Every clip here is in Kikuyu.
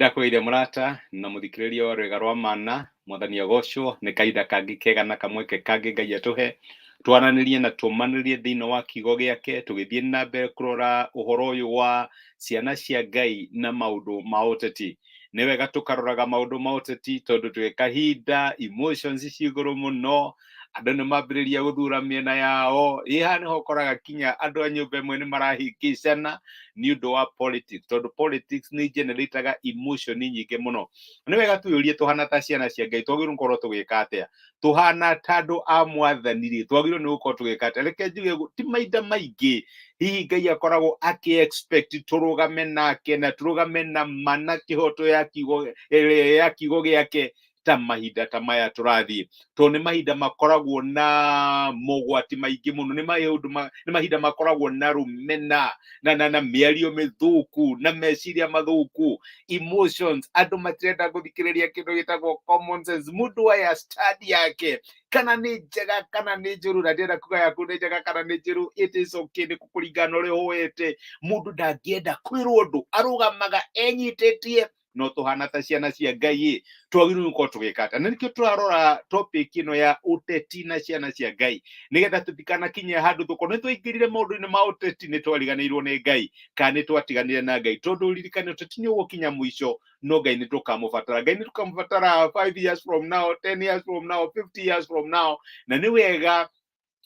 Nĩndakũgeithia mũrata na mũthikĩrĩria wa Rwĩga rwa Mana, Mwathani agocwo nĩ kahinda kangĩ kega na kamweke kangĩ Ngai atũhe twaranĩrie na tũmanĩrie thĩinĩ wa kiugo gĩake tũgĩthiĩ na mbere kũrora ũhoro ũyũ wa ciana cia Ngai na maũndũ ma ũteti. Nĩ wega tũkaroraga maũndũ ma ũteti tondũ twĩ kahinda emotions ci igũrũ mũno, andũ nĩ mambĩrĩria gũthura mĩena yao. Ĩ haha nĩho ũkoraga kinya andũ a nyũmba ĩmwe nĩ marahĩngĩcana nĩ ũndũ wa politics, tondũ politics nĩ generataga emotion nyingĩ mũno. Nĩ wega twĩyũrie tũhana ta ciana cia Ngai twagĩrĩirwo gũkorwo tũgĩka atĩa? Tũhana ta andũ a Mwathani rĩ, twagĩrĩirwo nĩ gũkorwo tũgĩka atĩa? Reke njuge ti mahinda maingĩ hihi Ngai akoragwo akĩ expect tũrũgame nake na tũrũgame na ma na kĩhoto ya kiugo gĩake ta mahinda ta maya tũrathiĩ, tondũ nĩ mahinda makoragwo na mogwati maingĩ mũno, nĩ maũndũ nĩ mahinda makoragwo na rũmena na mĩario mĩthũku na meciria mathũku, emotions. Andũ matirenda gũthikĩrĩria kĩndũ gĩtagwo common sense. Mũndũ aya stand yake kana nĩ njega kana nĩ njũru, na ndĩrenda kuga yaku nĩ njega kana nĩ njũru, it is okay, nĩ kũringana na ũrĩa ũhoete. Mũndũ ndangĩenda kwĩrwo ũndũ, arũgamaga enyitĩtie. No tũhana ta ciana cia Ngai ĩ, twagĩrĩirwo gũkorwo tũgĩka atĩa? Na nĩkĩo tũrarora topic ĩno ya ũteti na ciana cia Ngai, nĩgetha tũtikanakinye handũ tũkorwo nĩ twaingĩrire maũndũ-inĩ ma ũteti nĩ twariganĩirwo nĩ Ngai kana nĩ twatiganire na Ngai, tondũ ririkane ũteti nĩ ũgũkinya mũico, no Ngai nĩ tũkamũbatara. Ngai nĩ tũkamũbatara 5 years from now, 10 years from now, 50 years from now. Na nĩ wega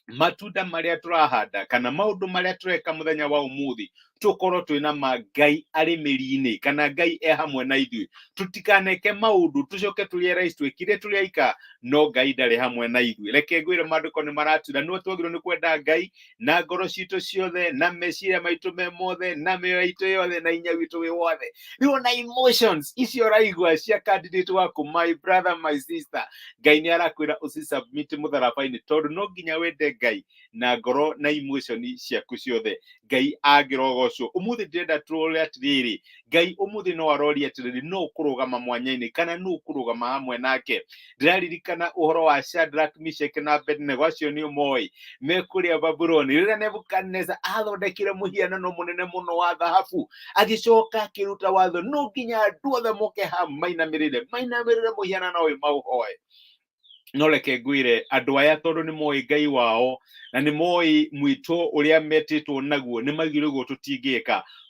matunda marĩa tũrahanda kana maũndũ marĩa tũreka mũthenya wa ũmũthĩ tũkorwo twĩna ma Ngai arĩ mĩri-inĩ kana Ngai e hamwe na ithuĩ. Tũtikaneke maũndũ tũcoke tũrealize twĩkire tũrĩ aika no Ngai ndarĩ hamwe na ithuĩ. Reke ngwĩre, maandĩko nĩ maratwĩra nĩwe twagĩrĩirwo nĩ kwenda Ngai na ngoro citũ ciothe na meciria maitũ me mothe na mĩoyo itũ yothe na hinya witũ wĩ wothe. Rĩu ona emotions icio ũraigua cia candidate waku, my brother, my sister, Ngai nĩ arakwĩra ũci-submit mũtharaba-inĩ, tondũ no nginya wende Ngai na ngoro na emotion ciaku ciothe. Ngai angĩrogocwo. Ũmũthĩ ndĩrenda tũrore atĩrĩrĩ, Ngai ũmũthĩ no aroria atĩrĩrĩ, no ũkũrũgama mwanya-inĩ kana no ũkũrũgama hamwe nake? Ndĩraririkana ũhoro wa Shadrach, Meshach na Abednego, acio nĩ ũmoĩ, me kũrĩa Babuloni rĩrĩa Nebukadneza athondekire mũhianano mũnene mũno wa thahabu, agĩcoka akĩruta watho no nginya andũ othe moke haha mainamĩrĩre mũhianano ũyũ maũhoe. No reke ngwĩre, andũ aya tondũ nĩ moĩ Ngai wao na nĩ moĩ mwĩto ũrĩa metĩtwo naguo, nĩ maugire ũguo,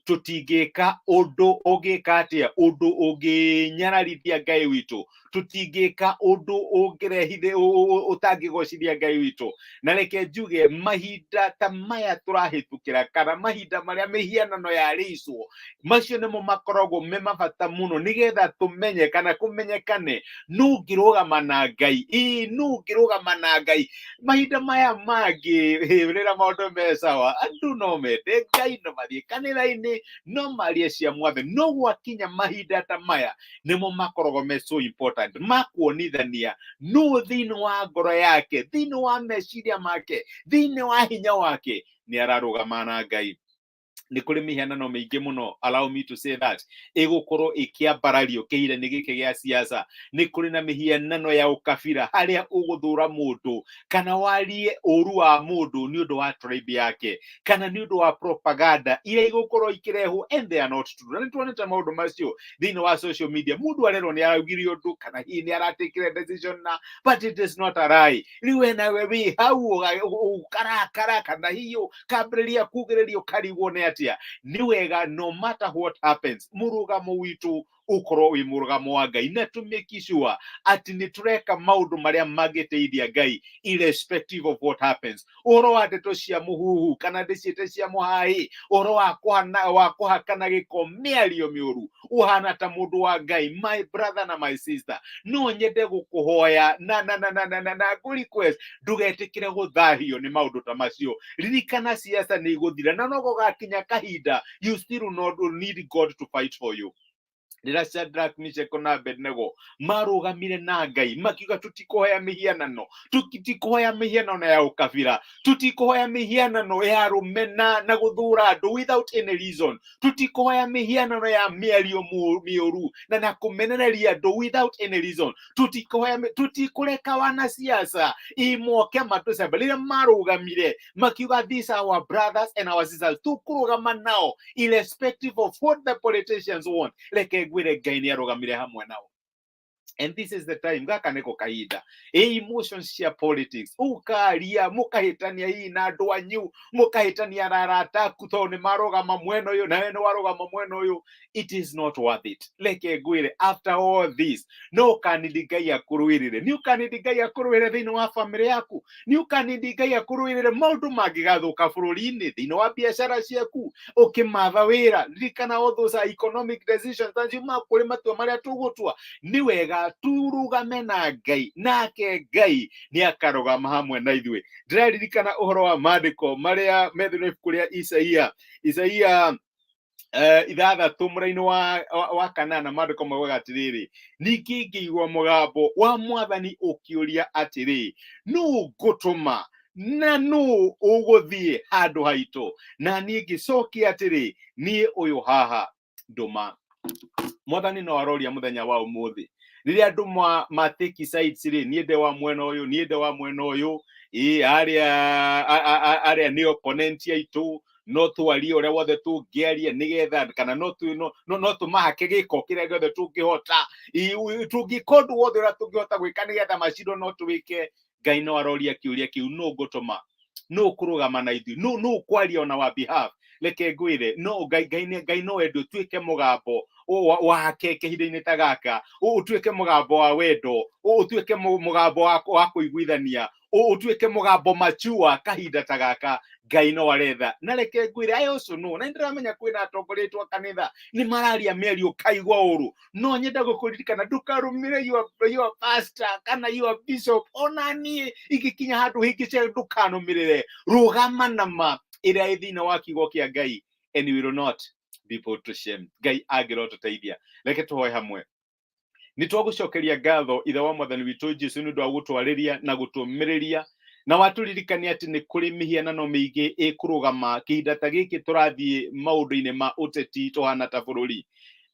tũtingĩka ũndũ ũngĩka atĩa, ũndũ ũngĩnyararithia Ngai witũ, tũtingĩka ũndũ ũngĩrehithia ũtangĩgocithia Ngai witũ. Na reke njuge, mahinda ta maya tũrahĩtũkĩra kana mahinda marĩa mĩhianano yarĩicwo, macio nĩmo makoragwo me mabata mũno nĩgetha tũmenye kana kũmenyekane nũ ũngĩrũgama na Ngai. Ĩĩ, nũ ũngĩrũgama na Ngai? Mahinda maya mangĩ rĩrĩa maũndũ me sawa, andũ no mende Ngai, no mathiĩ kanitha-inĩ, no marie cia Mwathani, no gwakinya mahinda ta maya nĩmo makoragwo me so important makuonithania nũ thĩinĩ wa ngoro yake, thĩinĩ wa meciria make, thĩinĩ wa hinya wake nĩ ararũgama na Ngai. Nĩ kũrĩ mĩhianano mĩingĩ mũno, allow me to say that, ĩgũkorwo ĩkĩambarario kĩhinda-inĩ gĩkĩ gĩa siasa. Nĩ kũrĩ na mĩhianano ya ũkabira harĩa ũgũthũra mũndũ kana warie ũru wa mũndũ nĩ ũndũ wa tribe yake kana nĩ ũndũ wa propaganda iria igũkorwo ikĩrehwo, and they are not true. Na nĩ tuonete maũndũ macio thĩinĩ wa social media, mũndũ arerwo nĩ araugire ũndũ kana hihi nĩ aratekire decision na but it is not a lie. Rĩu we nawe wĩ hau ũkarakara kana hihi ũkambĩrĩria kugĩrĩria, ũkarigwo nĩ atĩa. Nĩ wega, no matter what happens, mũrũgamo witũ ũkorwo wĩ mũrũgamo wa Ngai na tũ make sure atĩ nĩ tũreka maũndũ marĩa mangĩteithia Ngai irrespective of what happens. Ũhoro wa ndeto cia mũhuhu kana ndĩciĩte cia mũhaĩ, ũhoro wa kũhana wa kũhakana gĩko, mĩario mĩũru ũhana ta mũndũ wa Ngai, my brother na my sister, no nyende gũkũhoya na ngũ request ndũgetĩkĩre gũthahio nĩ maũndũ ta macio. Ririkana siasa nĩ igũthira na no gũgakinya kahinda you still not need God to fight for you. Rĩrĩa Shadrach, Meshach na Abednego marũgamire na Ngai makiuga, "Tũtikũhoya mĩhianano, tũtikũhoya mĩhianano ya ũkabira, tũtikũhoya mĩhianano ya rũmena na gũthũra andũ without any reason, tũtikũhoya mĩhianano ya mĩario mĩũru na kũmenereria andũ without any reason, tũtikũhoya tũtikũreka wanasiasa imoke matũcembe," rĩrĩa marũgamire makiuga, "These are our brothers and our sisters, tũkũrũgama nao irrespective of what the politicians want," reke Ngwĩre, Ngai nĩ arũgamire hamwe nao. And this is the time, gaka nĩko kahinda. Ĩ emotions cia politics, ũkaria mũkahĩtania hihi na andũ anyu, mũkahĩtania na arata aku tondũ nĩ marũgama mwena ũyũ nawe nĩ warũgama mwena ũyũ. It is not worth it. Reke ngwĩre, after all this, no ũkanindi Ngai akũrũĩrĩre. Nĩ ũkanindi Ngai akũrũĩrĩre thĩinĩ wa famĩlĩ yaku. Nĩ ũkanindi Ngai akũrũĩrĩre maũndũ mangĩgathũka bũrũri-inĩ, thĩinĩ wa biacara ciaku, ũkĩmatha wĩra. Ririkana, all those are economic decisions acio ma kũrĩ matua marĩa tũgũtua. Nĩ wega turugame na Ngai, nake Ngai nĩ akarũgama hamwe na ithuĩ. Ndĩraririkana ũhoro wa maandĩko marĩa me thĩinĩ wa ibuku rĩa Isaia, Isaia 6 mũraini wa 8. Maandĩko maugaga atĩrĩrĩ, "Ningĩ ngĩigua mũgambo wa Mwathani ũkĩũria atĩrĩ, 'Nũ ngũtũma, na nũ ũgũthiĩ handũ haitũ?' Na niĩ ngĩcokia atĩrĩ, 'Niĩ ũyũ haha, ndũma.'" Mwathani no aroria mũthenya wa ũmũthĩ, rĩrĩa andũ ma take sides rĩ, niĩ ndĩ wa mwena ũyũ, niĩ ndĩ wa mwena ũyũ, ĩ arĩa nĩ opponent aitũ, no twarie ũrĩa wothe tũngĩaria nĩgetha kana no tũmahake gĩko kĩrĩa gĩothe tũngĩhota. Tũngĩka ũndũ wothe ũrĩa tũngĩhota gwĩka nĩgetha macindwo, no tũwĩke. Ngai no aroria kĩũria kĩu, nũ ngũtũma? Nũ kũrũgama na ithuĩ? Nũ kwaria on our behalf? Reke ngwĩre, no Ngai no ende ũtuĩke mũgambo wake kahinda-inĩ ta gaka, ũtuĩke mũgambo wa wendo, ũtuĩke mũgambo wa kũiguithania, ũtuĩke mũgambo machua kahinda ta gaka. Ngai no aretha. Na reke ngwĩre, I also know, na nĩndĩramenya kwĩna atongoria aitũ a kanitha nĩ mararia mĩario kaigua ũru. No nyenda gũkũririkana, ndũkarũmĩre your pastor kana your bishop. Ona niĩ ingĩkinya handũ hĩngĩce, ndũkanũmĩrĩre. Rũgama na ma ĩrĩa ĩ thĩinĩ wa kiugo kĩa Ngai, and you will not be put to shame. Ngai angĩrotũteithia. Reke tũhoe hamwe. Nĩ twagũcokeria ngatho, Ithe wa Mwathani witũ Jesu, nĩ ũndũ wa gũtwarĩria na gũtũmĩrĩria na watũririkania atĩ nĩ kũrĩ mĩhianano mĩingĩ ĩkũrũgama kĩhinda ta gĩkĩ tũrathiĩ maũndũ-inĩ ma ũteti tũhana ta bũrũri.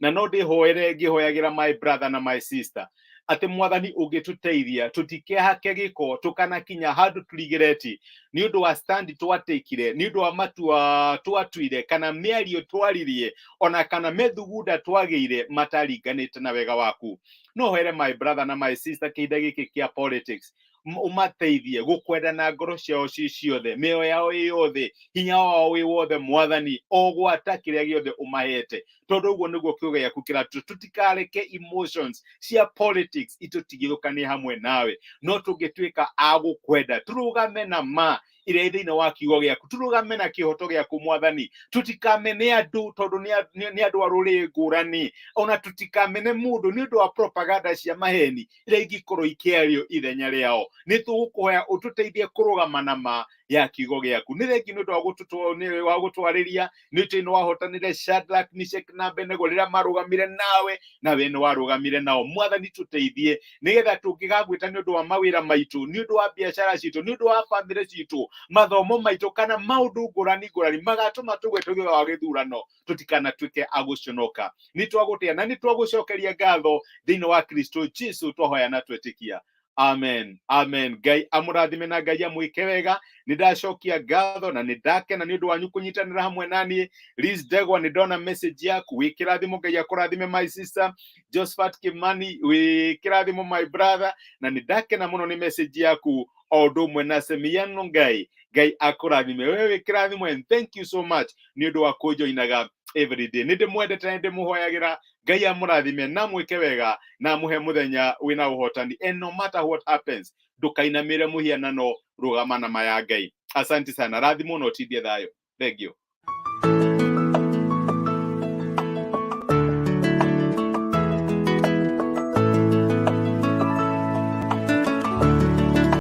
Na no ndĩhoere ngĩhoyagĩra my brother na my sister atĩ Mwathani ũngĩtũteithia tũtikehake gĩko tũkanakinya handũ turigĩreti nĩ ũndũ wa stand twatĩkire, nĩ ũndũ wa matua twatuire, kana mĩario twaririe, ona kana methugunda twagĩire mataringanĩte na wega waku. No hoere my brother na my sister kĩhinda gĩkĩ kĩa politics, ũmateithie gũkwenda na ngoro ciao ci ciothe, mĩoyo yao ĩ yothe, hinya wao wĩ wothe, Mwathani, o gwata kĩrĩa gĩothe ũmahete, tondũ ũguo nĩguo kiugo gĩaku kĩratũ. Tũtikareke emotions cia politics itũtigithũkanie hamwe nawe, no tũngĩtuĩka a gũkwenda, tũrũgame na ma ĩrĩa ĩ thĩinĩ wa kiugo gĩaku, tũrũgame na kĩhoto gĩaku, Mwathani. Tũtikamene andũ tondũ nĩ andũ a rũrĩrĩ ngũrani, ona tũtikamene mũndũ nĩ ũndũ wa propaganda cia maheni iria ingĩkorwo ikĩario ithenya rĩao. Nĩ tũgũkũhoya ũtũteithie kũrũgama na ma ya kiugo gĩaku. Nĩ thengi nĩ ũndũ wa gũtwarĩria. Nĩ tũĩ nĩ wahotanire Shadrach, Meshach na Abednego rĩrĩa marũgamire nawe, nawe nĩ warũgamire nao. Mwathani, tũteithie nĩgetha tũngĩgagwĩta nĩ ũndũ wa mawĩra maitũ, nĩ ũndũ wa biacara citũ, nĩ ũndũ wa bamĩrĩ citũ, mathomo maitũ, kana maũndũ ngũrani ngũrani magatũma tũgwe thutha wa gĩthurano, tũtikanatuĩke a gũconoka. Nĩ twagũtĩa na nĩ twagũcokeria ngatho thĩinĩ wa Kristo Jesu twahoya na twetĩkia. Amen, amen. Ngai amũrathime na Ngai amwĩke wega. Nĩ ndacokia ngatho na nĩ ndakena nĩ ũndũ wanyu kũnyitanĩra hamwe na niĩ. Liz Ndegwa, nĩ ndona message yaku, wĩ kĩrathimo. Ngai akũrathime, my sister. Josephat Kimani, wĩ kĩrathimo, my brother, na nĩ ndakena mũno nĩ message yaku, o ũndũ ũmwe na Semiano. Ngai akũrathime, wewe wĩ kĩrathimo, and thank you so much nĩ ũndũ wa kũnjoinaga every day. Nĩ ndĩmwendete na nĩ ndĩmũhoyagĩra. Ngai amũrathime na mwĩke wega na amũhe mũthenya wĩna ũhotani. And no matter what happens, ndũkainamĩre mũhianano, rũgama na ma ya Ngai. Asante sana, rathimwo na ũtindie thayũ. Thank you.